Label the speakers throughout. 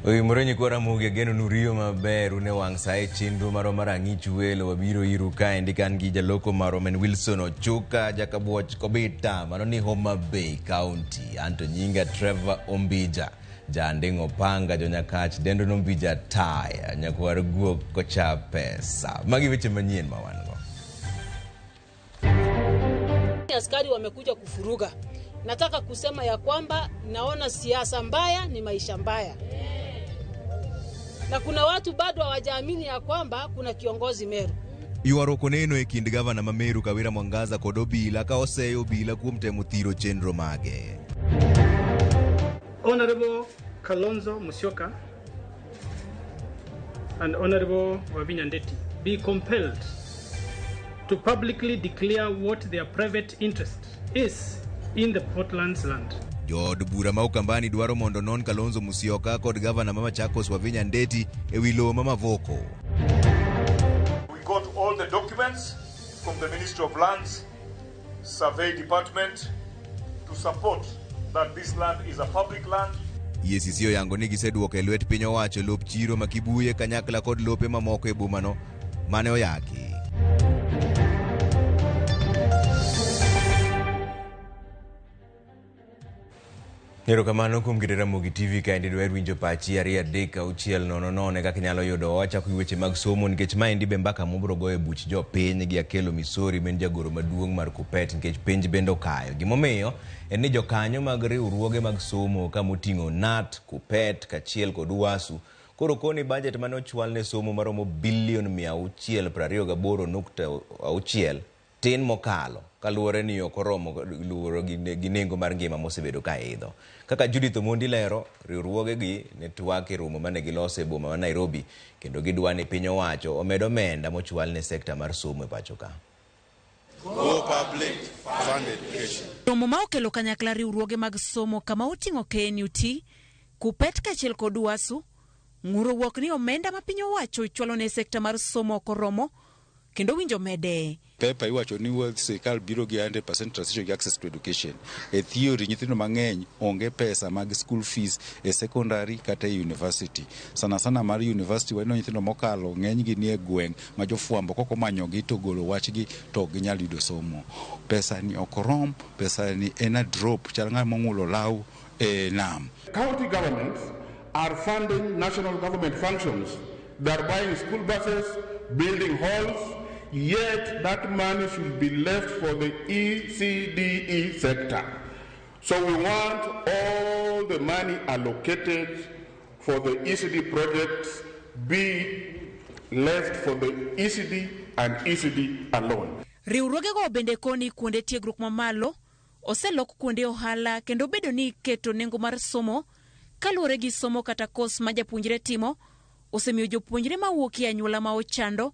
Speaker 1: Oimore nyikwa Ramogi ageno ni uriyo maber une wang' sa e chenro marwa mar ang'ich welo wabiro iru kaendi ka an gi jaloko marwa ma en Wilson Ochuka Jakabuoch Kobita mano ni Homa Bay County anto nyinga Trevor Ombija Janding' Opanga Jonyakach dendo Nombija Taya nyakwar guok kocha pesa magi weche manyien ma wan go.
Speaker 2: Askari wamekuja kufuruga. Nataka kusema ya kwamba naona siasa mbaya ni maisha mbaya, na kuna watu bado hawajaamini ya kwamba kuna kiongozi Meru.
Speaker 1: Ywaruok oneno e kind gavana ma Meru Kawira Mwangaza kod obila ka oseyo obila kuom temo thiro chenro mage.
Speaker 3: Honorable Kalonzo Musyoka and Honorable Wavinya Ndeti be compelled to publicly declare what their private interest is in the Portland's land.
Speaker 1: Jood bura ma Ukambani dwaro mondo non Kalonzo Musyoka kod gavana ma Machakos Wavinya Ndeti e wi lowo ma Mavoko.
Speaker 4: We got all the documents from the Ministry of Lands, Survey Department to support that this land is a public land.
Speaker 1: EACC oyango ni giseduoko e lwet piny owacho lop chiro ma Kibuye kanyakla kod lope mamoko e bomano mane oyaki. Erokamano kuom keto Ramogi TV kaendi dwaher winjo pachi 2 3 6 0 0 e kaka inyalo yudo wachako gi weche mag somo nikech maendi be mbaka mobro goyo e buch jopiny gi Akelo Misori ma en jagoro maduong' mar Kuppet nikech penj bende okayo. Gimomiyo en ni jokanyo mag riwruoge mag somo kamoting'o KNUT, Kuppet kachiel kod UASU koro koni budget mane ochwal ne somo maromo bilion 628.6 tin mokalo kaluwore ni ok oromo luwore gi nengo mar ngima mosebedo ka idho. Kaka Judith Omondi lero, riwruogegi ne twak e romo mane giloso e boma ma Nairobi kendo gidwa ni piny owacho omed omenda mochwal ne sekta mar somo e pacho ka.
Speaker 5: Go public, fund education.
Speaker 6: Romo ma okelo kanyakla riwruoge mag somo kama oting'o KNUT, KUPPET kaachiel kod UASU, ng'uro wuok ni omenda ma piny owacho chwalo ne sekta mar somo ok oromo kendo winjo mede.
Speaker 5: Paper iwacho ni sirikal biro gi 100% transition gi access to education. E theory nyithindo mang'eny onge pesa mag school fees e secondary kata e university. Sana sana mar university waneno nyithindo mokalo ng'eny gi nie gweng' ma jofwambo kok omanyogi to golo wachgi to ok ginyal yudo somo. Pesa ni ok rom, pesa ni en a drop chal ng'ama ong'ulo law e nam.
Speaker 7: County governments are funding national government functions. They are buying school buses, building halls, yet that money should be left for the ECDE sector. So we want all the money allocated for the ECD projects be left for the ECD and ECD alone.
Speaker 6: Riwruogego bende koni kuonde tiegruok mamalo oselok kuonde ohala kendo bedo ni iketo nengo mar somo kaluwore gi somo kata kos ma japuonjre timo osemiyo jopuonjre mawuok e anyuola ma ochando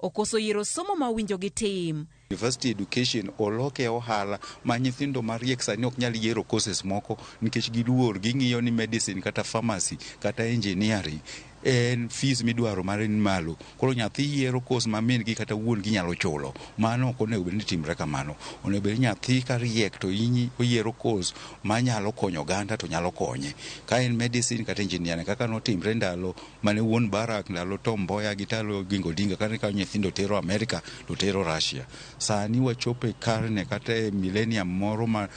Speaker 6: okoso yiero somo ma owinjo gitim.
Speaker 5: University education oloke ohala ma nyithindo mariek sani ok nyal yiero courses moko nikech giluor ging'iyo ni medicine kata pharmacy kata engineering en fees midwaro mare ni malo. Koro nyathi yiero course ma min gi kata wuon gi nyalo chulo. Mano ok onego bed ni timre kamano. Onego bed ni nyathi ka riek to oyiero course manyalo konyo oganda to nyalo konye. Ka en medicine kata engineering kaka notimre ndalo mane wuon Barak, ndalo Tom Mboya gi ndalo Oginga Odinga kane kawo nyithindo tero Amerika to tero Russia. Sani wachopo e karne kata e millennium moro ma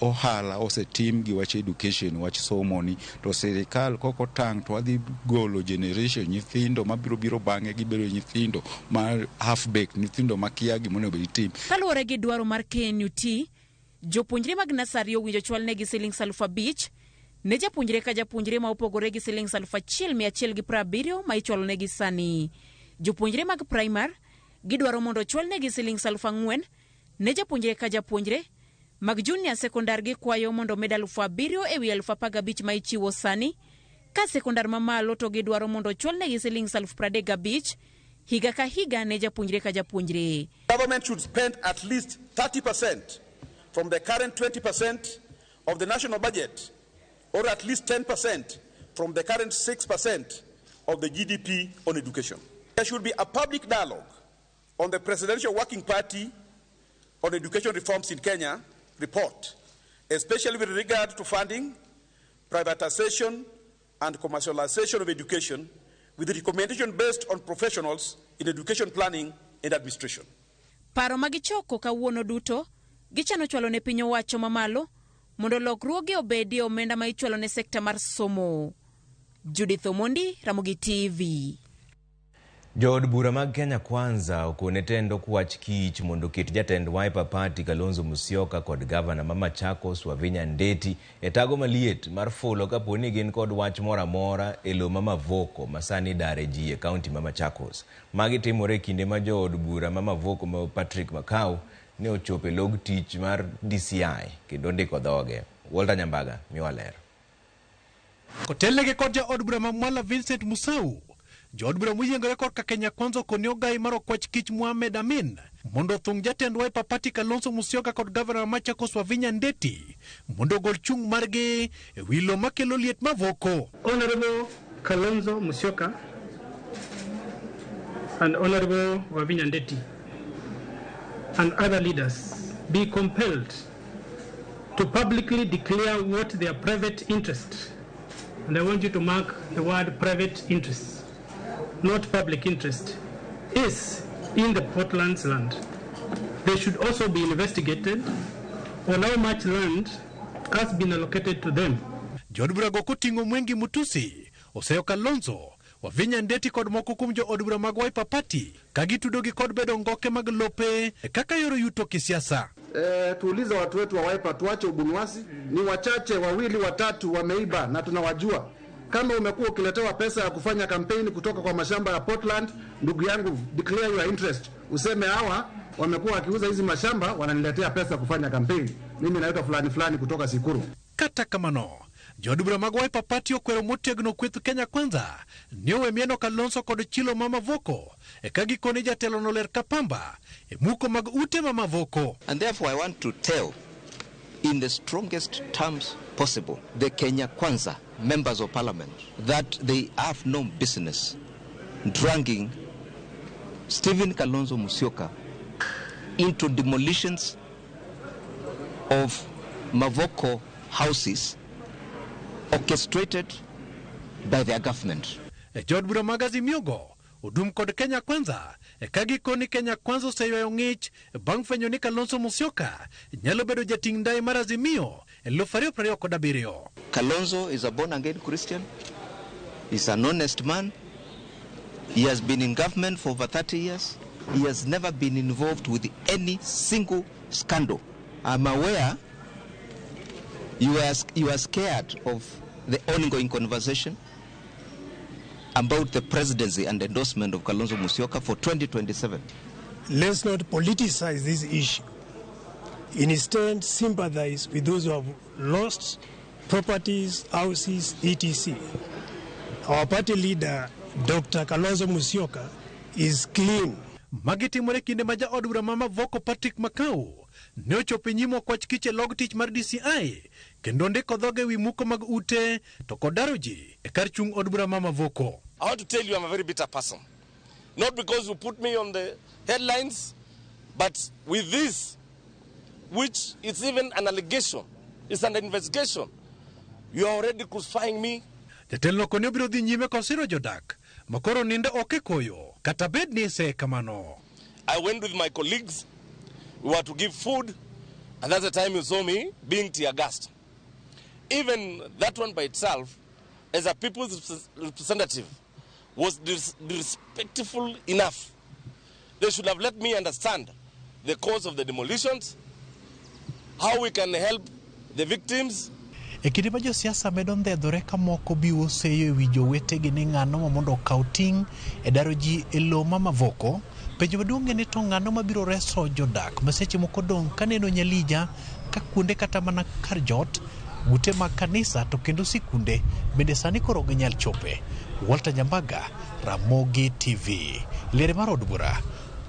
Speaker 5: ohala osetim gi wach education, wach somo ni to sirikal kok otang' to wadhi golo generation nyithindo mabiro biro bang'e gibedo nyithindo ma half baked, nyithindo makia gima onego bed tim.
Speaker 6: Kaluwore gi dwaro mar KNUT, jopuonjre mag nasari owinjo chwalnegi siling 5,000 ne japuonjre ka japuonjre ma opogore gi siling 1,170 ma ichwalonegi sani. Jopuonjre mag primar gidwaro mondo ochwalnegi siling 4,000 ne japuonjre ka japuonjre. Mag junior sekondar gikwayo mondo med 7,000 ewi 15,000 ma ichiwo sani. Ka sekondar mamalo to gidwaro mondo ochwalnegi siling 35,000 higa ka higa ne japuonjre ka japuonjre.
Speaker 7: Government should spend at least 30% from the current 20% of the national budget, or at least 10% from the current 6% of the GDP on education. There should be a public dialogue on the Presidential Working Party on Education Reforms in Kenya report, especially with regard to funding, privatization,
Speaker 8: and commercialization of education with recommendation based on professionals in education planning and administration.
Speaker 6: Paro ma gichoko kawuono duto gichano chwalo ne piny owacho mamalo mondo lokruoge obedie omenda ma ichwalo ne sekta mar somo. Judith Omondi, Ramogi TV.
Speaker 1: Jood bura mag Kenya Kwanza okone tend okwach kich mondo oket jatend Wiper Party Kalonzo Musyoka kod gavana ma Machakos Wavinya Ndeti e tago maliet mar fulo kapo ni gin kod wach moro amora e lo ma Mavoko ma sani idare ji e kaunti ma Machakos. Magi timore e kinde ma jood bura ma Mavoko ma Patrick Makau ne ochopo e log tich mar DCI kendo ndiko dhoge. Walter Nyambaga miwa ler.
Speaker 9: Kotelnegi kod jaod bura ma Mwala Vincent Musau, jood bura moyiengore korka Kenya Kwanza okoni ogai mar okwach kich Mohamed Amin mondo othung jatend Wiper Party Kalonzo Musyoka kod gavana ma Machakos Wavinya Ndeti mondo ogol chung' margi e wi lo makelo liet Mavoko.
Speaker 3: Honorable Kalonzo Musyoka and Honorable Wavinya Ndeti and other leaders be compelled to publicly declare what their private interest, and I want you to mark the word private interest, not public interest, is in the Portland's land. They should also be investigated on how much land has been allocated to them.
Speaker 9: Jood burago koting'o Mwengi Mutusi, Oseyo Kalonzo, Wavinya Ndeti kod moko kuom jood bura mag Wiper Party ka gitudogi kod bedo ngoke mag lope kaka yor yuto kisiasa.
Speaker 10: Tuulize watu wetu wa Wiper tuache ubunuasi. Ni wachache wawili watatu wameiba na tunawajua. Kama umekuwa ukiletewa pesa ya kufanya kampeni kutoka kwa mashamba ya Portland, ndugu yangu, declare your interest. Useme hawa wamekuwa wakiuza hizi mashamba wananiletea pesa kufanya kampeni. Mimi naitwa fulani fulani kutoka Sikuru.
Speaker 9: Kata kamano, jood bura mag Wiper Party okwero motegno kweth Kenya Kwanza ni owe mieno Kalonzo kod chilo ma Mavoko e ka gikone jatelo no ler kapamba e muko mag ute ma Mavoko.
Speaker 11: And therefore I want to tell in the strongest terms possible the Kenya Kwanza members of parliament that they have no business dragging Stephen Kalonzo Musyoka into demolitions of Mavoko houses orchestrated by their government.
Speaker 9: E jood bura mag Azimio go odum kod Kenya Kwanza e ka gikoni Kenya Kwanza oseywayo ng'ich bang' fwenyo ni Kalonzo Musyoka nyalo bedo jating' ndai mar Azimio e 2027.
Speaker 11: Kalonzo is a born again Christian. He's an honest man. He has been in government for over 30 years. He has never been involved with any single scandal. I'm aware you are scared of the ongoing conversation about the presidency and endorsement of Kalonzo Musyoka for 2027.
Speaker 12: Let's not politicize this issue. Instead, sympathize with those who have lost properties, houses, etc. Our party leader, Dr. Kalonzo Musyoka, is clean.
Speaker 9: Magi timore kinde ma jaod bura ma Mavoko Patrick Makau ne ochopo e nyim okwach kich e log tich mar DCI kendo ndiko dhoge wi muko mag ute to kod daro ji e kar chung' od bura ma Mavoko.
Speaker 13: I want to tell you I'm a very bitter person. Not because you put me on the headlines, but with this, which is even an allegation, it's an investigation. You are already crucifying me.
Speaker 9: Jatelo koni obiro dhi nyime kosiro jodak makoro nindo ok e koyo kata bed ni ise kamano.
Speaker 13: I went with my colleagues. We were to give food, and that's the time you saw me being tear gassed. Even that one by itself, as a people's representative, was disrespectful enough. They should have let me understand the cause of the demolitions, how we can help the victims.
Speaker 9: E kinde ma josiasa medo ndhedhore ka moko biwo seyo e wi jowetegi ni ng'ano ma mondo okaw ting' e daro ji e lo ma Mavoko, penjo maduong' en ni to ng'ano mabiro reso jodak ma seche moko dong' kaneno nyalija ka kuonde kata mana kar jot, ute mag kanisa to kendo sikunde bende sani koro ok ginyal chope. Walter Nyambaga, Ramogi TV, liere mar od bura,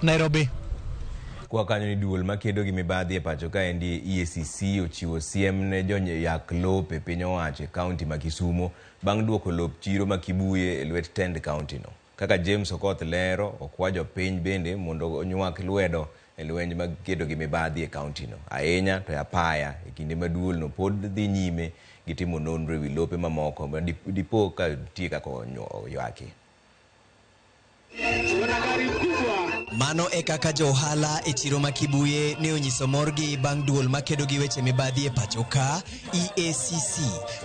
Speaker 9: Nairobi.
Speaker 1: Kwa kanyo ni duol makedo gi mibadhi e pacho kaendi EACC ochiwo siem ne joyak lop e piny owacho e kaunti ma Kisumo bang' duoko lop chiro ma Kibuye e lwet tend kaunti no. Kaka James Okoth lero, okwa jopiny bende mondo onywak lwedo e lweny mag kedo gi mibadhi e kaontino. Ahinya to e apaya e kinde ma duolno pod dhi nyime gi timo nonro e wi lope mamoko ma dipo ka nitie kaka oywaki.
Speaker 14: Mano e kaka jo ohala e chiro ma Kibuye ne onyiso morgi bang' duol makedo gi weche mibadhi e pacho ka, EACC,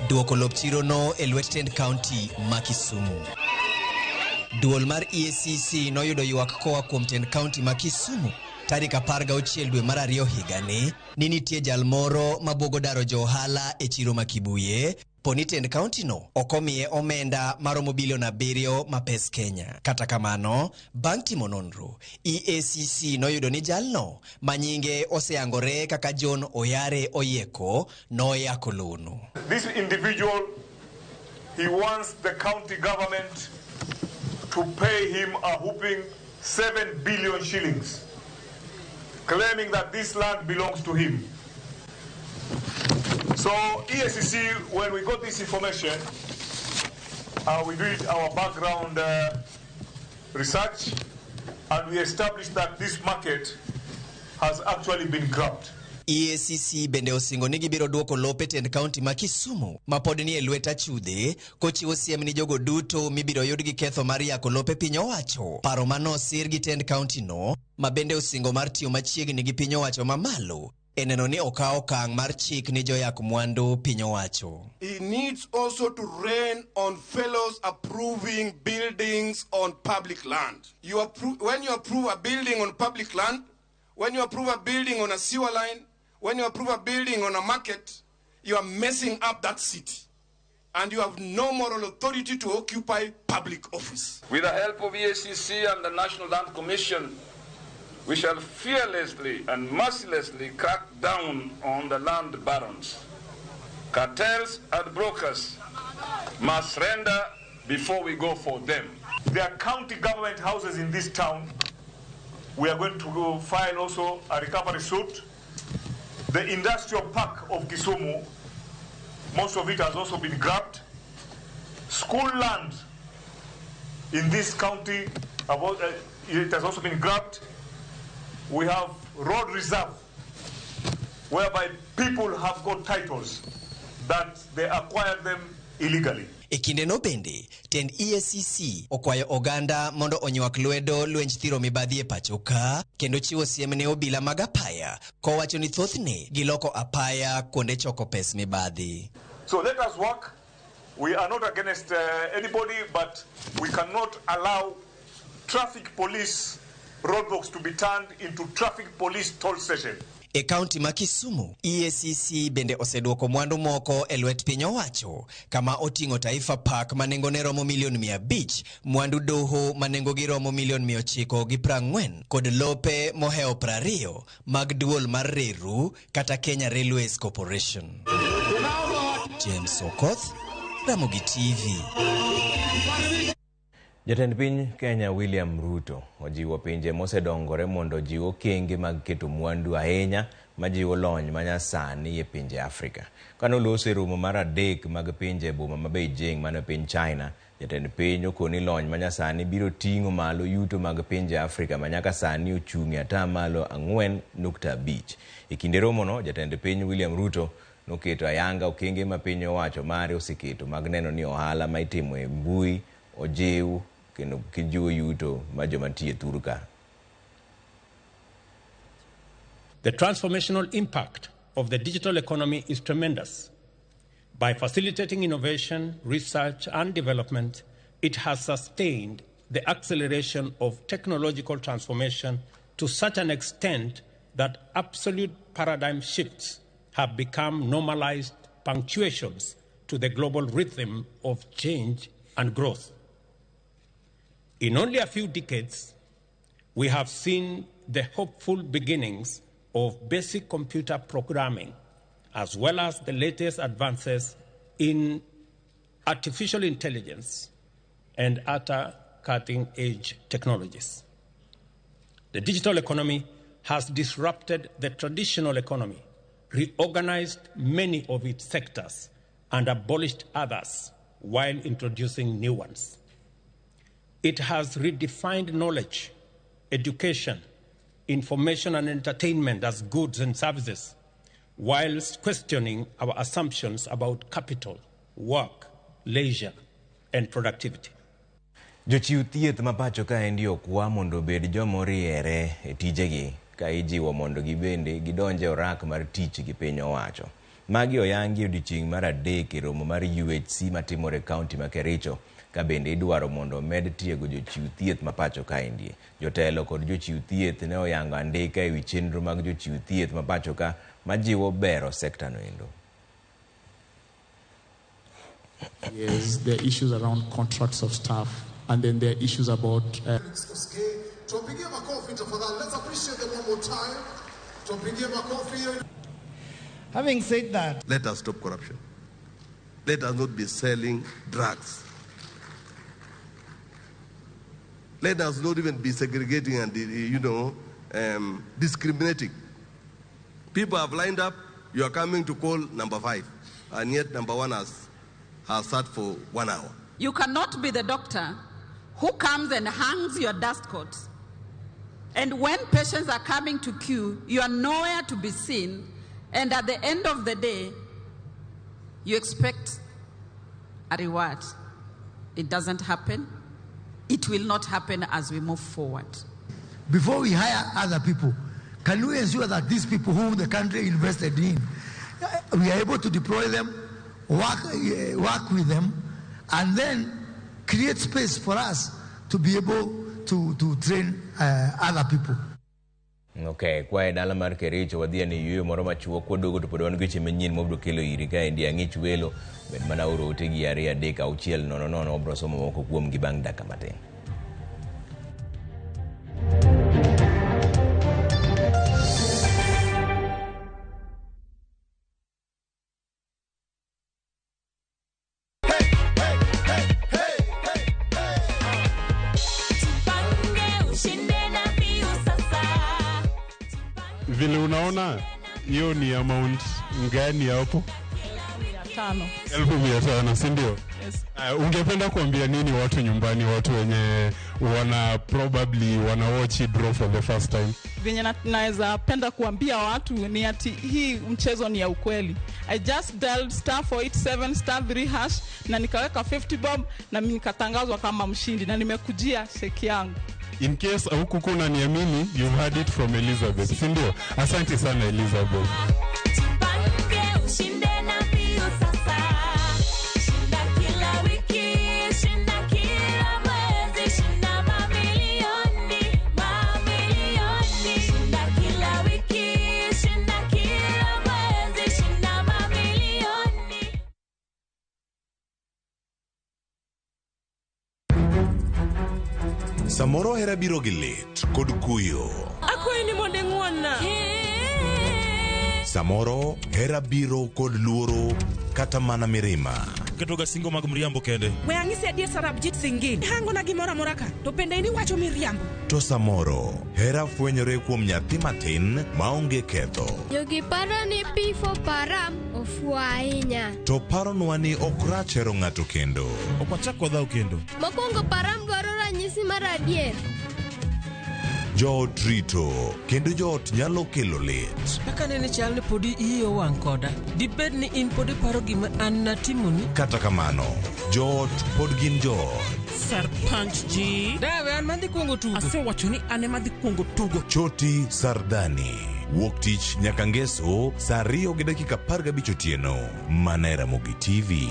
Speaker 14: duoko lop chirono e lwet tend kaunti ma Kisumu. Duol mar EACC noyudo ywak koa kuom tend kaunti ma Kisumu tarik 16 dwe mar 2 higani ni nitie jal moro mabuogo daro jo ohala e chiro ma Kibuye poni tend kaontino ok omiye omenda maromo bilion 7 ma pes Kenya. Kata kamano, bang' timo nonro, EACC noyudo ni jalno ma nyinge oseyangore kaka John Oyare Oyieko noyako lono.
Speaker 4: This individual, he wants the county government to pay him a whooping 7 billion shillings, claiming that this land belongs to him. So EACC, when we got this information, we did our background research, and we established that this market has actually been grabbed.
Speaker 14: EACC bende osingo ni gibiro duoko lope tend kaunti ma Kisumu ma pod ni e lwet achudhe, kochiwo siem ni jogo duto mibiro yud gi ketho mar yako lope piny owacho. Paro manosir gi tend kaunti no, ma bende osingo mar tiyo machiegni gi piny owacho mamalo e neno ni okaw okang' mar chik ni joyak mwandu piny owacho.
Speaker 15: He needs also to rein on fellows approving buildings on public land. When you approve a building on public land, when you approve a building on a sewer line, when you approve a building on a market, you are messing up that city. And you have no moral authority to occupy public office.
Speaker 16: With the help of EACC and the National Land Commission, we shall fearlessly and mercilessly crack down on the land barons. Cartels and brokers must surrender before we go for them.
Speaker 4: There are county government houses in this town. We are going to go file also a recovery suit. The industrial park of Kisumu, most of it has also been grabbed. School land in this county, it has also been grabbed. We have road reserve, whereby people have got titles that they acquired them illegally.
Speaker 14: E kindeno bende, tend EACC okwayo oganda mondo onywak lwedo lwenj thiro mibadhi e pacho ka, kendo chiwo siem ne obila mag apaya, kowacho ni thothne giloko apaya kuonde choko pes mibadhi.
Speaker 4: So let us work. We are not against anybody, but we cannot allow traffic police roadblocks to be turned into traffic police toll station.
Speaker 14: E kaunti ma Kisumu, EACC bende oseduoko mwandu moko e lwet piny owacho, kama oting'o Taifa Park ma nengone romo milion 500, mwandu doho ma nengogi romo milion 940, kod lope mohewo 20 mag duol mar Reru kata Kenya Railways Corporation. James Okoth, Ramogi TV.
Speaker 1: Jatend piny Kenya William Ruto ojiwo pinje mosedongore mondo ojiw okenge mag keto mwandu ahinya majiwo lony manyasani e pinje Afrika. Kane oloso e romo mar 3 mag pinje e boma ma Beijing mano e piny China, jatend piny okoni lony manyasani biro ting'o malo yuto mag pinje Afrika ma nyaka sani ochung' e 4.5%. E kinde romono, jatend piny William Ruto noketo ayanga okenge ma piny owacho mare oseketo mag neno ni ohala ma itimo e mbui ojiw kendo kijiwo yuto ma joma nitie thur ka.
Speaker 3: The transformational impact of the digital economy is tremendous. By facilitating innovation, research, and development, it has sustained the acceleration of technological transformation to such an extent that absolute paradigm shifts have become normalized punctuations to the global rhythm of change and growth. In only a few decades, we have seen the hopeful beginnings of basic computer programming, as well as the latest advances in artificial intelligence and other cutting-edge technologies. The digital economy has disrupted the traditional economy, reorganized many of its sectors, and abolished others while introducing new ones. It has redefined knowledge, education,
Speaker 17: information and entertainment as goods and services, whilst questioning our assumptions about capital, work, leisure, and productivity.
Speaker 1: Jochiw thieth ma pacho kaendi okwa mondo obed joma oriere e tijegi ka ijiwo mondo gibende gidonje orak mar tich gi piny owacho. Magi oyangi e odiochieng' mar adek e romo mar UHC matimore e kaunti ma Kericho ka bende idwaro mondo omed tiego jochiw thieth ma pacho kaendi. Jotelo kod jochiw thieth ne oyango andika ewi chenro mag jochiw thieth ma pacho ka majiwo bero sekta no endo.
Speaker 18: Yes, there are issues around contracts of staff, and then there are issues about...
Speaker 19: Tuwapigie makofi tafadhali. Let's appreciate them one more time. Tuwapigie makofi.
Speaker 20: Having said that,
Speaker 21: let us stop corruption. Let us not be selling drugs. Let us not even be segregating and, discriminating. People have lined up. You are coming to call number 5, and yet number 1 has sat for 1 hour.
Speaker 22: You cannot be the doctor who comes and hangs your dust coat. And when patients are coming to queue, you are nowhere to be seen. And at the end of the day, you expect a reward. It doesn't happen. It will not happen as we move forward.
Speaker 20: Before we hire other people, can we ensure that these people whom the country invested in, we are able to deploy them, work with them, and then create space for us to be able to train other people.
Speaker 1: Okay, kwa dala mar Kericho wadhi ni yueyo moro machuok kwaduogo to pod wan gi weche manyien mabiro kelo iri kaendi ang'ich welo bed mana oro ote gi 2 3 6 0 0 wabiro somo moko kuom gi bang' dakika matin.
Speaker 7: Vile unaona hiyo ni amount ngani hapo?
Speaker 23: 500.
Speaker 7: 500, si ndio?
Speaker 23: Yes.
Speaker 7: Ungependa kuambia nini watu nyumbani, watu wenye wana probably wana watch draw for the first time?
Speaker 23: Venye naweza penda kuambia watu ni ati hii mchezo ni ya ukweli. I just dialed *487 *3# na nikaweka 50 bob na mimi nikatangazwa kama mshindi na nimekujia sheki yangu.
Speaker 7: In case huku unaniamini, you've heard it from Elizabeth, si ndio? Asante sana Elizabeth.
Speaker 24: Jipange ushinde na mbio sasa. Shinda kila wiki, shinda kila mwezi, shinda mamilioni, mamilioni. Shinda kila wiki, shinda kila mwezi, shinda mamilioni.
Speaker 25: Samoro hera biro gi lit kod kuyo.
Speaker 26: Akwayi ni mondo ing'won-na.
Speaker 25: Samoro hera biro kod luoro kata mana mirima.
Speaker 27: Ketoga singo mag mriambo kende.
Speaker 26: We ang'isi adier Sarabjit Singh. Hangona gimoro amora ka, to bende in iwacho miriambo.
Speaker 25: To samoro hera fwenyore kuom nyathi matin maonge ketho.
Speaker 28: Jogi paro ni P for Param ofuwo ahinya.
Speaker 25: To paronwa ni ok rach hero ng'ato kendo.
Speaker 27: Ok wachak wadhaw kendo.
Speaker 28: Mokwongo Param dwaro ranyisi mar adier.
Speaker 25: Joot rito kendo joot nyalo kelo lit.
Speaker 29: Kaka nene chal ni podi iyi owang' koda. Dibed ni in pod iparo gima an natimoni?
Speaker 25: Kata kamano, joot pod gin joot.
Speaker 26: Sarpanch ji.
Speaker 29: Dawe an madhi kuongo tugo.
Speaker 26: Asewacho ni an ema dhi kuongo tugo.
Speaker 25: Choti Sardani. Wuok tich nyaka ngeso saa 2:15 otieno. Mana e Ramogi TV.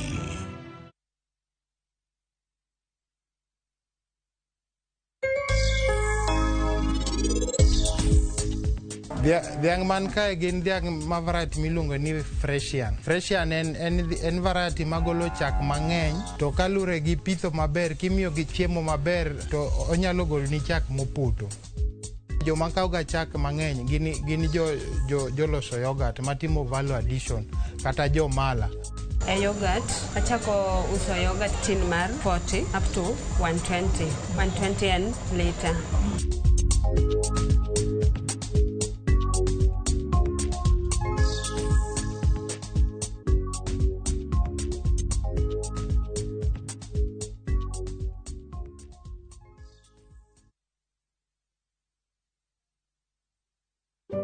Speaker 30: Dhiang' man kae gin dhiang' ma variety miluongo ni Fresian. Fresian en variety magolo chak mang'eny to kalure gi pitho maber, kimiyo gi chiemo maber to onyalo goloni chak mopoto. Joma kawoga chak mang'eny gin joloso yogurt matimo value addition kata jomala.
Speaker 31: E yogurt, achako uso yogurt tin mar 40 up to 120. 120 en liter.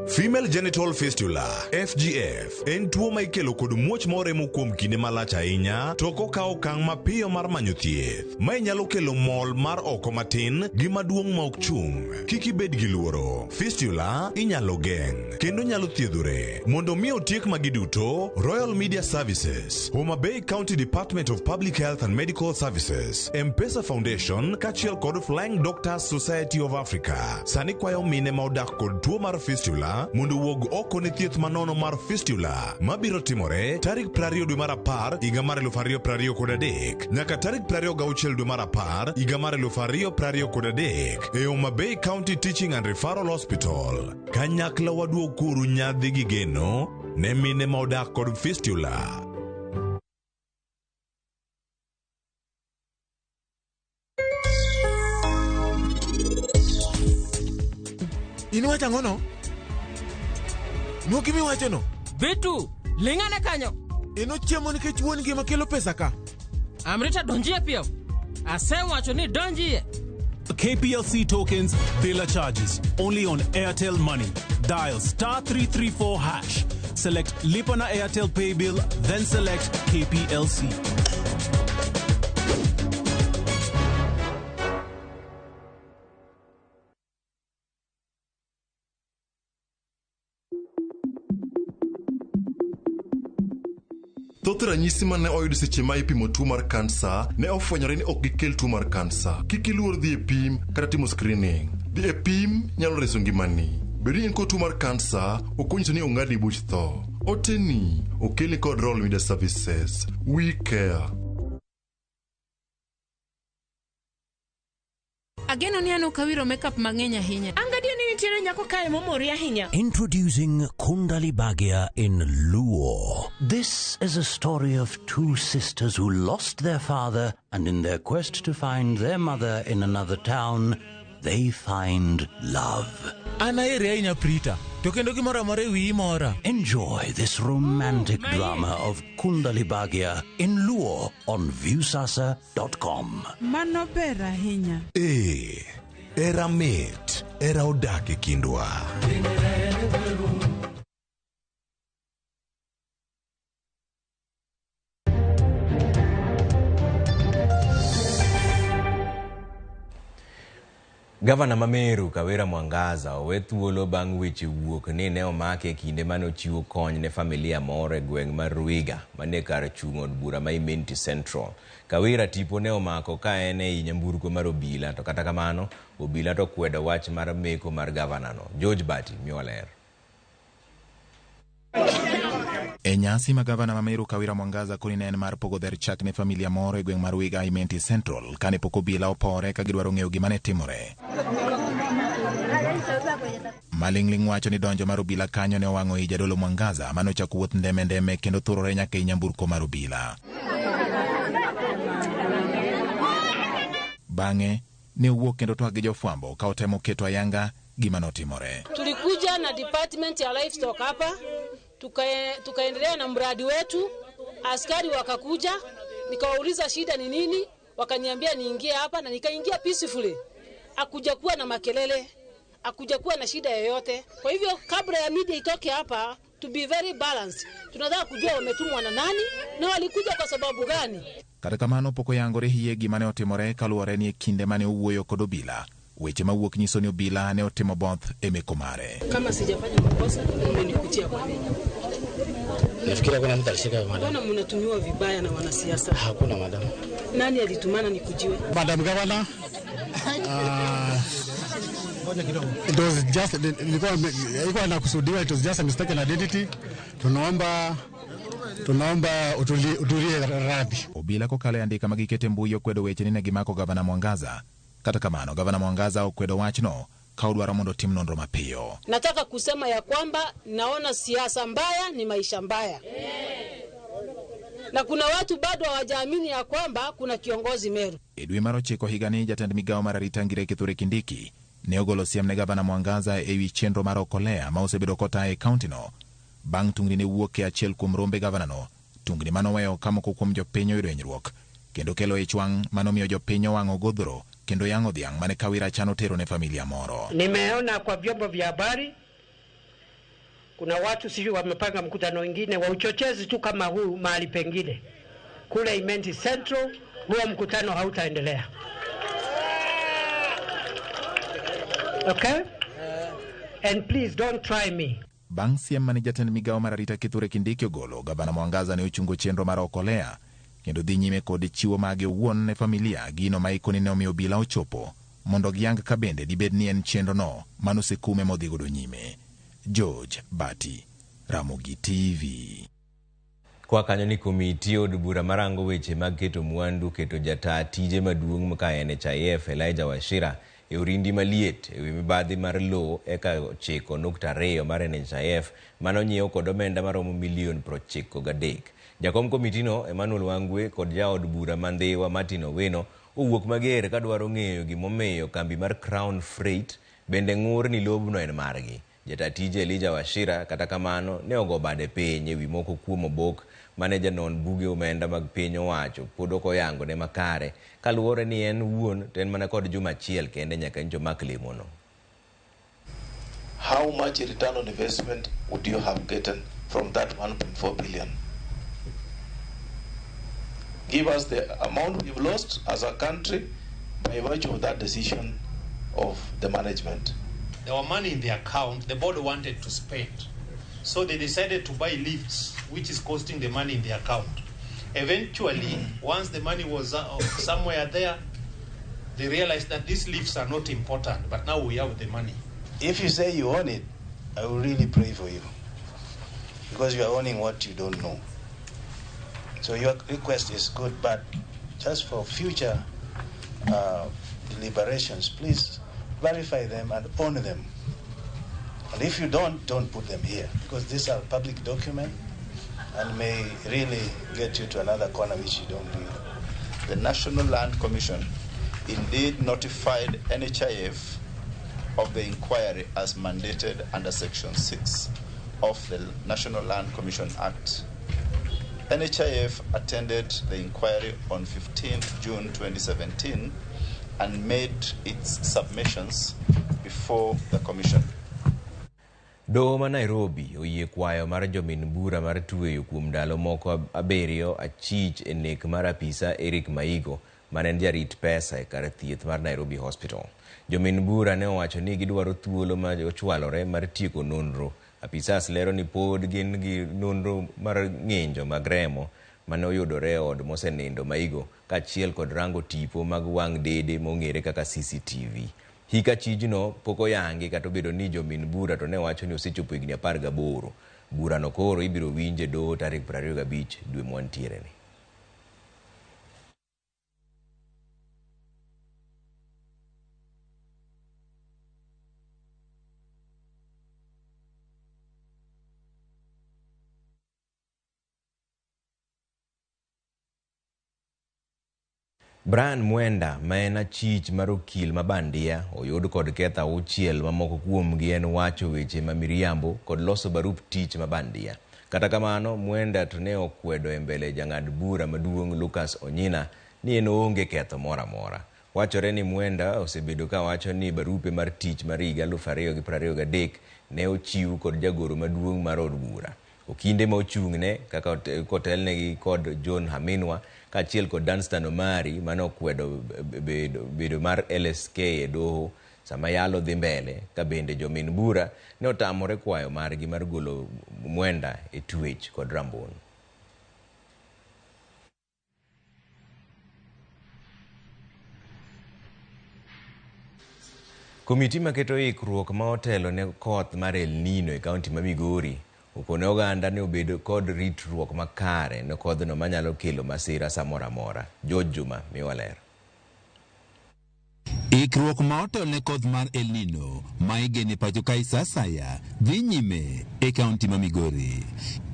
Speaker 25: Female genital fistula (FGF) en tuo ma ikelo kod muoch moremo kuom kinde malach ahinya to ok okaw okang' mapiyo mar manyo thieth. Mae nyalo kelo mol mar oko matin gi maduong' ma ok chung'. Kik ibed gi luoro. Fistula inyalo geng' kendo nyalo thiedhore. Mondo mi otiek magi duto, Royal Media Services, Homa Bay County Department of Public Health and Medical Services, M-Pesa Foundation kaachiel kod Flying Doctors Society of Africa sani kwayo mine ma odak kod tuo mar fistula mondo owuog oko ne thieth manono mar fistula mabiro timore tarik 20 dwe mar 10 higa mar 2023 nyaka tarik 26 dwe mar 10 higa mar 2023 e Homa Bay County Teaching and Referral Hospital. Kanyakla waduokuru nyadhi gi geno ne mine ma odak kod fistula.
Speaker 2: In iwacho ang'o no? Nwo gima iwacho no.
Speaker 29: Bitu, ling'ane kanyo.
Speaker 2: En ochiemo nikech wuon gi ema kelo pesa ka.
Speaker 29: Amrita donjie piyo. Asewacho ni donjie.
Speaker 5: KPLC tokens, Biller charges. Only on Airtel Money. Dial star 334 hash. Select Lipana Airtel Pay Bill, then select KPLC.
Speaker 6: Thoth ranyisi ma ne oyud seche ma ipimo tuo mar kansa ne ofwenyore ni ok gikel tuo mar kansa. Kik iluor dhi e pim kata timo screening. Dhi e pim nyalo reso ngimani. Bedo ni in kod tuo mar kansa ok onyiso ni ong'adni buch tho. Oteni okelni kod Royal Media Services. We care.
Speaker 8: Ageno ni an ok awiro makeup mang'eny ahinya.
Speaker 26: An gadier ni nitiere nyako kae momori ahinya.
Speaker 9: Introducing Kundali Bhagya in Luo. This is a story of two sisters who lost their father and in their quest to find their mother in another town, they find love.
Speaker 2: An aheri ahinya Prita, to kendo gimoro amora e wiyi mora.
Speaker 9: Enjoy this romantic drama of Kundali Bhagya in Luo on Viusasa.com.
Speaker 10: Mano ber ahinya.
Speaker 25: Ee, era mit, era odak e kindwa.
Speaker 1: Gavana ma Meru Kawira Mwangaza owe thuolo bang' weche wuok ni ne omake e kinde mane ochiwo kony ne familia moro e gweng' mar Ruiga manie kar chung' od bura ma Imenti Central. Kawira tipo ne omako ka en ei nyamburko mar obila to kata kamano obila to kwedo wach mar meko mar gavanano. George Bati miwa ler.
Speaker 11: E nyasi ma gavana ma Meru Kawira Mwangaza koni ne en mar pogo dher chak ne familia moro e gweng' mar Wiga Imenti Central kane pok obila opore ka gidwaro ng'eyo gima ne timore. Maling'ling' wacho ni donjo mar obila kanyo ne owang'o i jadolo Mwangaza mane ochako wuoth ndeme ndeme kendo thurore nyaka e nyamburko mar obila. Bang'e ne owuok kendo twak gi jofwambo ka otemo keto ayanga gima notimore.
Speaker 12: Tulikuja na department ya livestock hapa tukaendelea na mradi wetu. Askari wakakuja, nikawauliza shida ni nini, wakaniambia niingie hapa na nikaingia peacefully. Hakuja kuwa na makelele, hakuja kuwa na shida yoyote. Kwa hivyo kabla ya media itoke hapa, to be very balanced, tunataka kujua wametumwa na nani na walikuja kwa sababu gani.
Speaker 11: Kata kamano pok oyangore hie gima ne otimore kaluwore ni e kinde mane owuoyo kod obila. Weche mawuok nyiso ni obila ne otimo both e meko mare.
Speaker 12: Kama sijafanya makosa, mmenikutia kwa nini?
Speaker 13: Nafikiri hakuna mtu alishika madam.
Speaker 12: Mbona mnatumiwa vibaya na wanasiasa?
Speaker 13: Hakuna madam.
Speaker 12: Nani alitumana nikujiwe?
Speaker 13: Madam Governor, it was just ilikuwa inakusudiwa, it was just a mistaken identity. Tunaomba utulie radhi.
Speaker 11: Obila kokalo e andika ma giketo e mbui okwedo weche ni ne gimako gavana Mwangaza. Kata kamano gavana Mwangaza okwedo wachno ka odwaro mondo otim nonro mapiyo.
Speaker 12: Nataka kusema ya kwamba naona siasa mbaya ni maisha mbaya. Na kuna watu bado hawajaamini ya kwamba kuna kiongozi Meru.
Speaker 11: E dwe mar 9 higani jatend migawo mar arita Ngire Kithure Kindiki ne ogolo siem ne gavana Mwangaza e wi chenro mar Okolea ma osebedo kotaye e kauntino. Bang' tungni ne wuok e achiel kuom rombe gavanano, tungni manoweyo ka moko kuom jopiny oyudo hinyruok kendo kelo ich wang' manomiyo jopiny owang'o godhro kendo yang'o dhiang' mane Kawira chano tero ne familia moro.
Speaker 15: Nimeona kwa vyombo vya habari
Speaker 3: Kuna watu sijui wamepanga mkutano wengine wa uchochezi tu kama huu mahali pengine kule Imenti Central, huo mkutano hautaendelea. Okay? And please don't try me.
Speaker 11: Bang' siem mane jatend migawo mar arita Kithure Kindiki ogolo, gavana Mwangaza ne ochungo chenro mar Okolea kendo dhi nyime kod chiwo mage owuon ne familia, gino ma ikoni ne omiyo obila ochopo mondo giyang ka bende dibed ni en chenro no manosekume modhi godo nyime. George Bati, Ramogi TV.
Speaker 1: Kwa kanyo ni komiti od bura marango weche mag keto mwandu keto jataa tije maduong' ka NHIF Elijah Wachira e orindi maliet ewi mibadhi mar lowo eka 9.2 mar NHIF manonyiew kod omenda maromo milion 93. Jakom komitino Emmanuel Wangwe kod jaod bura ma Ndhiwa Martin Owino owuok mager kadwaro ng'eyo gimomiyo kambi mar Crown Freight bende ng'ur ni lobno en margi. Jataa tije Elijah Wachira kata kamano ne ogo bade piny ewi moko kuom obok mane janon buge omenda mag piny owacho pod ok oyangone makare kaluwore ni en wuon to en mana kod juma achiel kende nyaka nyocha omak lemono.
Speaker 4: How much return on investment would you have gotten from that 1.4 billion? Give us the amount we've lost as a country by virtue of that decision of the management.
Speaker 14: There were money in the account the board wanted to spend. So they decided to buy lifts, which is costing the money in the account. Eventually, once the money was somewhere there, they realized that these lifts are not important, but now we have the money.
Speaker 4: If you say you own it, I will really pray for you, because you are owning what you don't know. So your request is good, but just for future deliberations, please verify them and own them. And if you don't put them here, because these are public documents and may really get you to another corner which you don't need.
Speaker 15: The National Land Commission indeed notified NHIF of the inquiry as mandated under Section 6 of the National Land Commission Act. NHIF attended the inquiry on 15th June 2017 and made its submissions before the Commission.
Speaker 1: Doho ma Nairobi oyie kwayo mar jomin bura mar tweyo kuom ndalo moko 7 achich e nek mar apisa Eric Maigo mane en jarit pesa e kar thieth mar Nairobi Hospital. Jomin bura ne owacho ni gidwaro thuolo ma ochwalore mar tieko nonro. Apisas lero ni pod gin gi nonro mar ng'injo mag remo mane oyudore e od mosenindo Maigo kaachiel kod rango tipo mag wang' dede mong'ere kaka CCTV. Hik achijno pok oyangi kata obedo ni jomin bura to ne wacho ni osechopo higni 18. Burano koro ibiro winje doho tarik 25 dwe mwantiere ni. Brian Mwenda ma en achich mar okil ma bandia oyud kod ketho 6 mamoko kuomgi en wacho weche ma miriambo kod loso barup tich ma bandia. Kata kamano Mwenda to ne okwedo e mbele jang'ad bura maduong' Lucas Onyina ni en oonge ketho moro amora. Wachore ni Mwenda osebedo ka wacho ni barupe mar tich mar higa 2023 ne ochiw kod jagoro maduong' mar od bura. Okinde ma ochung'ne kaka kotelnegi kod John Haminwa kaachiel kod Danstan Omari mane okwedo bedo mar LSK e doho sama yalo dhi mbele ka bende jomin bura ne otamore kwayo margi mar golo Mwenda e twech kod rambun. Komiti maketo ikruok ma otelo ne koth mar El Nino e kaunti ma Migori okone oganda ne obedo kod ritruok makare ne kodhno manyalo kelo masira samoro amora. George Juma miwa ler.
Speaker 16: Ikruok ma otel ne koth mar El Nino ma igeno e pacho kae sa asaya dhi nyime e kaunti ma Migori.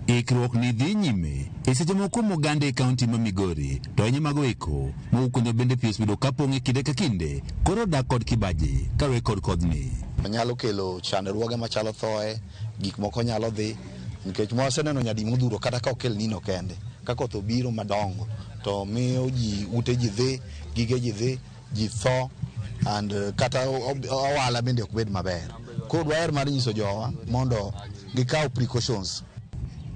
Speaker 16: Ikruok ni dhi nyime e seche moko kuom oganda e kaunti ma Migori to ahinya mago eko mowuok kuonde bende pi osebedo kapong' e kinde ka kinde koro dak kod kibaji kaluwore kod kodhni.
Speaker 17: Nyalo kelo chandruoge machalo thoe, gik moko nyalo dhi nikech mwaseneno nyadi modhuro kata ka ok El Nino kende ka koth obiro madongo to miyo ji ute ji dhi, gige ji dhi, ji tho and kata ohala bende ok bed maber. Koro dwaher mar nyiso jowa mondo gikaw precautions.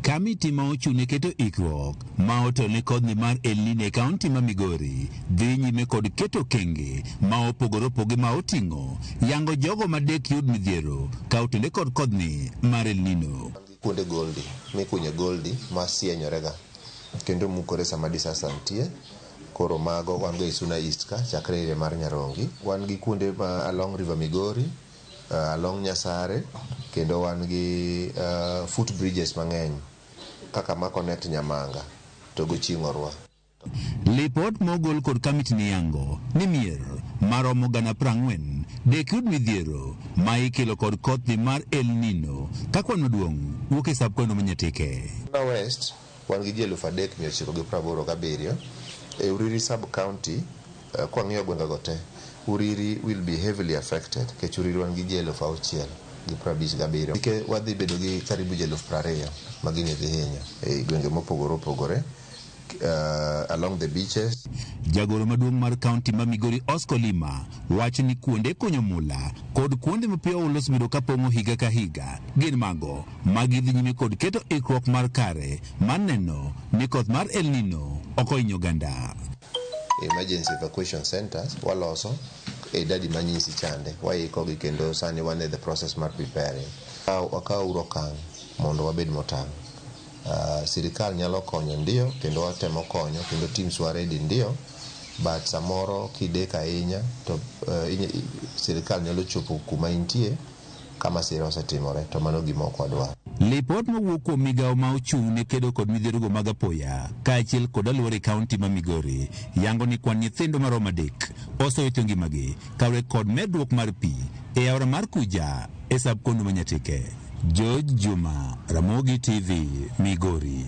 Speaker 16: Kamiti ma ochung' ne keto ikruok ma otelo ne kodhi mar El Nino e kaunti ma Migori dhi nyime kod keto okenge ma opogore opogore ma oting'o yango jogo ma dek yud midhiero ka otende kod kodhni mar El Nino.
Speaker 7: Kuonde goldi mikunye goldi ma sienyorega kendo mukore sama disaster nitie. Koro mago wan go e Suna East ka chakre area mar Nyarongi. Wan gi kuonde ma along River Migori, along Nyasare, kendo wan gi foot bridges mang'eny kaka ma connect Nyamanga to go Chieng'orwa.
Speaker 16: Lipot mogol kod kamiti ni yango ni mier maromo 40,000 dek yud midhiero ma ikelo kod kothni mar El Nino ka kwan maduong' wuok e sub-county ma Nyatike.
Speaker 7: Suna West wan gi ji 3,987. E Uriri sub-county, kwang'iyo gwengego te, Uriri will be heavily affected nikech Uriri wan gi ji 6,057. Ike wadhi bedo gi karibu ji 20,000 ma gini dhi hinyo e gwenge mopogore opogore, along the beaches.
Speaker 16: Jagoro maduong' mar kaunti ma Migori Oscar Lima wacho ni kuonde kunyo mula kod kuonde ma pi oula osebedo ka pong'o higa ka higa gin mago ma gidhi nyime kod keto ikruok mar kare mar neno ni koth mar El Nino ok ohinyo oganda.
Speaker 7: Emergency evacuation centers waloso e idadi manyisi chande waikogi kendo sani wan e the process mar preparing. Wakaw uru okang' mondo wabed motang'. Sirikal nyalo konyo ndio kendo watemo konyo kendo teams wa ready ndio, but samoro kidek ahinya to sirikal nyalo chopo kuma intie ka masira osetimore to mano gima ok wadwar.
Speaker 16: Lipot mowuok kuom migawo ma ochung' ne kedo kod midhierogo mag apoya kaachiel kod alwora e kaunti ma Migori yango ni kwan nyithindo maromo 3 osewito ngimagi kaluwore kod medruok mar pi e aora mar Kuja e sub-county ma Nyatike. George Juma, Ramogi TV, Migori.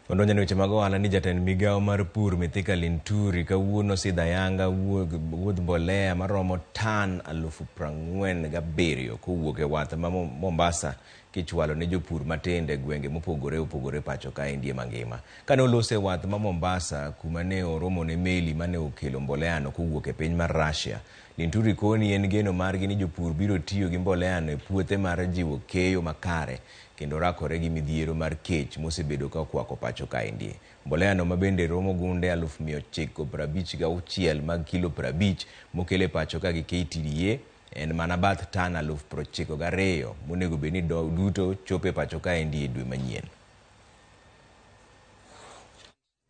Speaker 1: Odonjo ne weche mag ohala ni jatend migawo mar pur Mithika Linturi kawuono osidho ayanga wuodh mbolea maromo tan 47,000 kowuok e wath ma Mombasa kichwalo ne jopur matindo e gwenge mopogore opogore pacho kaendi mangima. Kane olose e wath ma Mombasa kuma ne oromo ne meli mane okelo mboleano kowuok e piny mar Russia, Linturi koni en geno margi ni jopur biro tiyo gi mboleano e puothe mar jiwo keyo makare kendo rakore gi midhiero mar kech mosebedo ka okwako pacho kaendi. Mboleano ma bende romo gunde 956,000 mag kilo 50 mokel e pacho ka gi KTDA en mana bath tan 92,000 monego bed ni duto chopo e pacho kaendi e dwe manyien.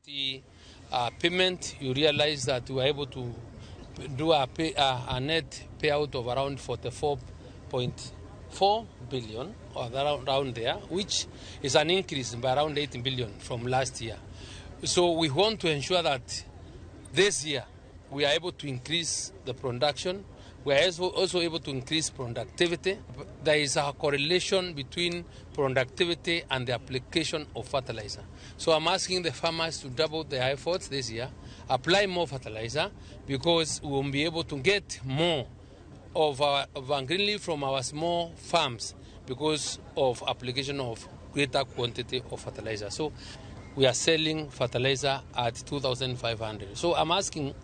Speaker 18: The payment, you realize that we were able to do a net payout of around 44.4 billion or around there, which is an increase by around 8 billion from last year. So we want to ensure that this year we are able to increase the production. We are also able to increase productivity. There is a correlation between productivity and the application of fertilizer. So I'm asking the farmers to double their efforts this year, apply more fertilizer, because we will be able to get more of our green leaf from our small farms because of application of greater quantity of fertilizer. So we are selling fertilizer at 2,500. So I'm asking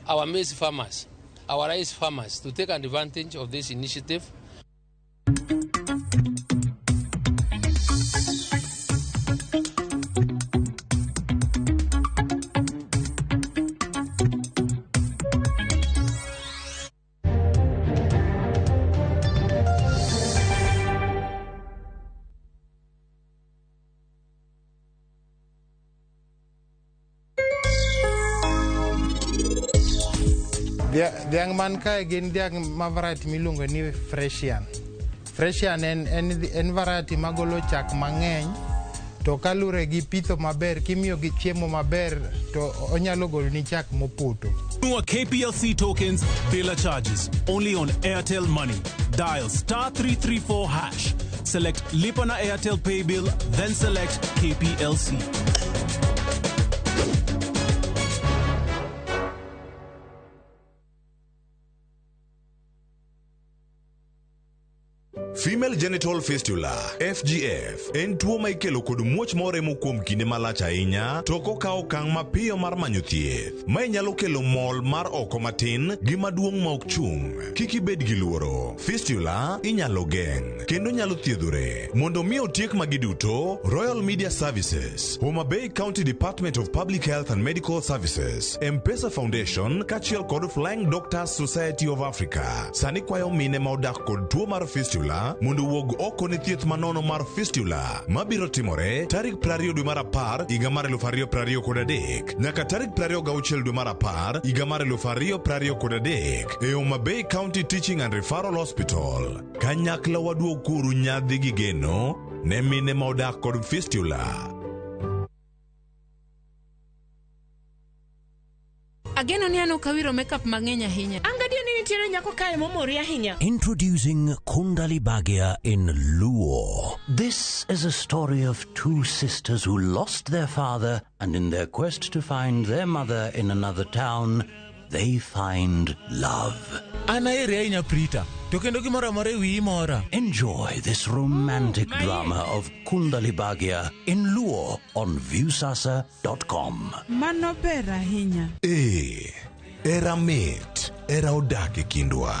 Speaker 18: our maize farmers, our rice farmers, to take advantage of this initiative.
Speaker 19: Dhiang' man kae gin dhiang' ma variety miluongo ni Fresian. Fresian en variety magolo chak mang'eny, to kalure gi pitho maber, kimiyo gi chiemo maber, to onyalo goloni chak mopoto.
Speaker 5: Nunua KPLC tokens bila charges only on Airtel Money. Dial star 334 hash. Select Lipa na Airtel Pay Bill, then select KPLC.
Speaker 25: Female genital fistula FGF en tuo ma ikelo kod muoch moremo kuom kinde malach ahinya to ok okaw okang' mapiyo mar manyo thieth. Mae nyalo kelo mol mar oko matin gi maduong' ma ok chung'. Kik ibed gi luoro. Fistula inyalo geng' kendo nyalo thiedhore. Mondo mi otiek magi duto, Royal Media Services, Homa Bay County Department of Public Health and Medical Services, M-Pesa Foundation kaachiel kod Flying Doctors Society of Africa sani kwayo mine ma odak kod tuo mar fistula mondo owuog oko ne thieth manono mar fistula mabiro timore tarik 20 dwe mar apar higa mar 2023 nyaka tarik 26 dwe mar apar higa mar 2023 e Homa Bay County Teaching and Referral Hospital. Kanyakla waduog uru nyadhi gi geno ne mine ma odak kod fistula.
Speaker 8: Ageno ni an ok awiro makeup mang'eny ahinya.
Speaker 26: An gadier ni nitiere nyako kae momori ahinya.
Speaker 9: Introducing Kundali Bhagia in Luo. This is a story of two sisters who lost their father and in their quest to find their mother in another town, they find love.
Speaker 2: An aheri ahinya Prita, to kendo gimoro amora e wiyi mora.
Speaker 9: Enjoy this romantic drama of Kundali Bhagia in Luo on Viewsasa.com.
Speaker 10: Mano ber ahinya.
Speaker 25: Ee, era mit, era odak e kindwa.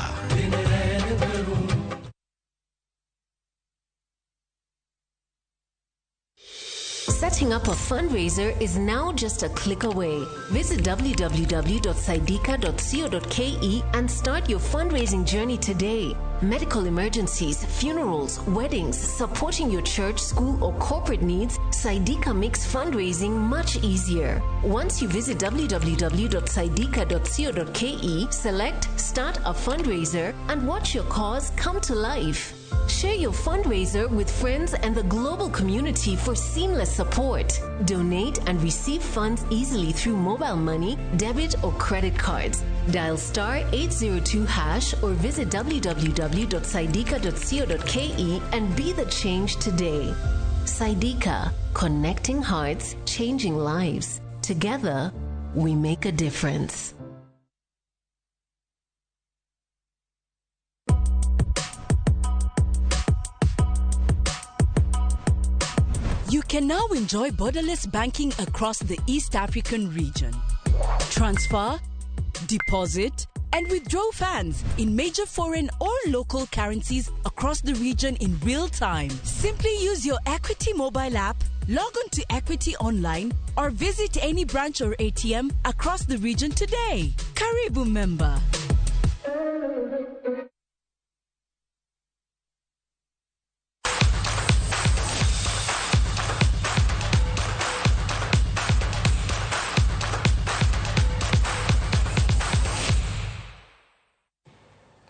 Speaker 6: Setting up a fundraiser is now just a click away. Visit www.saidika.co.ke and start your fundraising journey today. Medical emergencies, funerals, weddings, supporting your church, school, or corporate needs, Saidika makes fundraising much easier. Once you visit www.saidika.co.ke, select Start a Fundraiser and watch your cause come to life. Share your fundraiser with friends and the global community for seamless support. Donate and receive funds easily through mobile money, debit, or credit cards. Dial star 802 hash or visit www.saidika.co.ke and be the change today. Saidika, connecting hearts, changing lives. Together, we make a difference.
Speaker 20: You can now enjoy borderless banking across the East African region. Transfer, deposit, and withdraw funds in major foreign or local currencies across the region in real time. Simply use your Equity mobile app, log on to Equity Online, or visit any branch or ATM across the region today. Karibu member.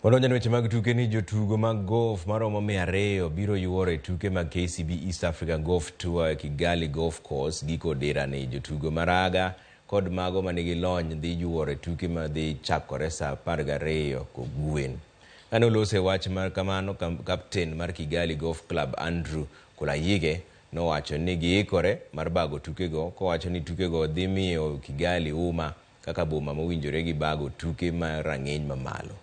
Speaker 1: Wadonjo ne weche mag tuke ni jotugo mag golf maromo 200 biro yuoro e tuke mag KCB East Africa Golf Tour e Kigali Golf Course giko dira ni jotugo maraga kod mago manigi lony dhi yuoro e tuke madhi chakore saa 12 kogwen. Kane olose wach mar kamano, kapten mar Kigali Golf Club Andrew Kulayige nowacho ni giikore mar bago tukego kowacho ni tukego dhi miyo Kigali uma kaka boma mowinjore gi bago tuke mar rang'iny mamalo.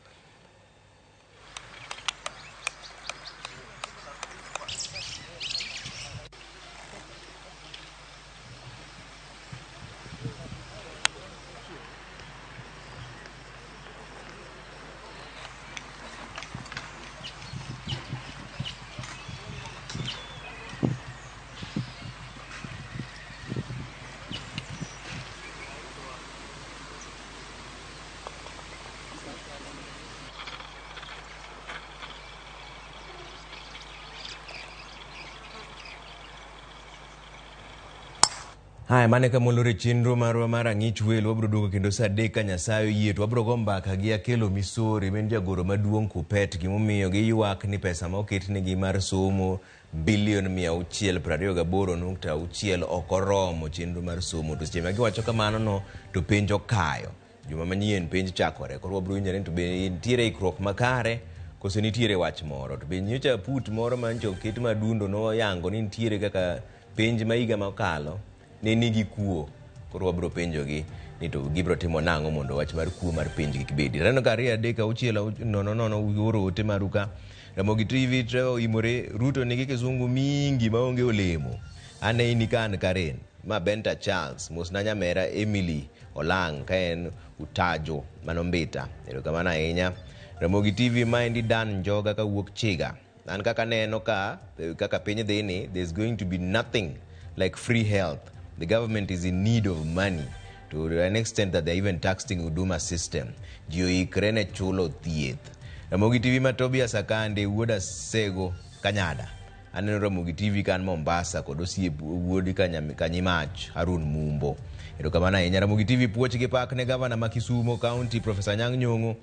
Speaker 1: Haya, mane kama olore chenro marwa mar ang'ich welo wabiro duogo kendo saa 3 ka Nyasaye oyie to wabiro go mbaka gi Akelo Misori ma en jagoro maduong' Kupet gimomiyo giywak ni pesa ma oketnegi mar somo bilion 628.6 ok oromo chenro mar somo to seche ma giwacho kamano no to penj okayo juma manyien penj chakore koro wabiro winjo ni to be nitiere ikruok makare koso nitiere wach moro to be nyocha put moro manyocha oket madundo noyango ni nitiere kaka penj ma higa mokalo ne nigi kuo koro wabiro penjogi ni to gibiro timo nang'o mondo wach mar kuo mar penj kik bedi. Aneno ka 2 3 6 0 0 uoro ote maru ka Ramogi TV Trevor oimore Ruto nigi kizungu mingi maonge olemo. Ane ka an Karen. Ma Benta Charles, mosna nyamera Emily Olang' ka en Utajo mano Mbita. Erokamano ahinya. Ramogi TV maendi Dan Njoga kawuok Chiga. An kaka neno ka kaka piny dhi ni there's going to be nothing like free health. The government is in need of money to an extent that they're even taxing Huduma system. Ji oikre ne chulo thieth. Ramogi TV ma Tobias Akande wuod Asego Kanyada. Aneno Ramogi TV kan Mombasa kod osiep wuod Kanyimach Harun Mumbo. Erokamano ahinya. Ramogi TV puoch gi pak ne gavana ma Kisumo County Professor Anyang' Nyong'o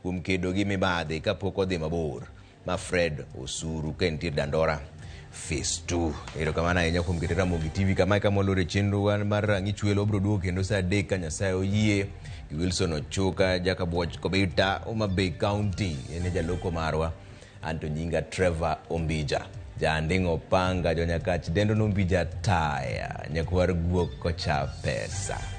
Speaker 1: kuom kedo gi mibadhi kapok odhi mabor. Ma Fred Osuru ka entie Dandora Phase 2. Erokamano ahinya kuom kete Ramogi TV kama kama olore chenro mar rang'i chwelo obiro duogo kendo saa 3 ka Nyasaye oyie. Gi Wilson Ochuka, Jakabuoch Kobita, Homa Bay County, en e jaloko marwa. Anto nyinga Trevor Ombija. Janding'o Opanga, jonyakach dendo nombija taya, nyakwar guok kocha pesa.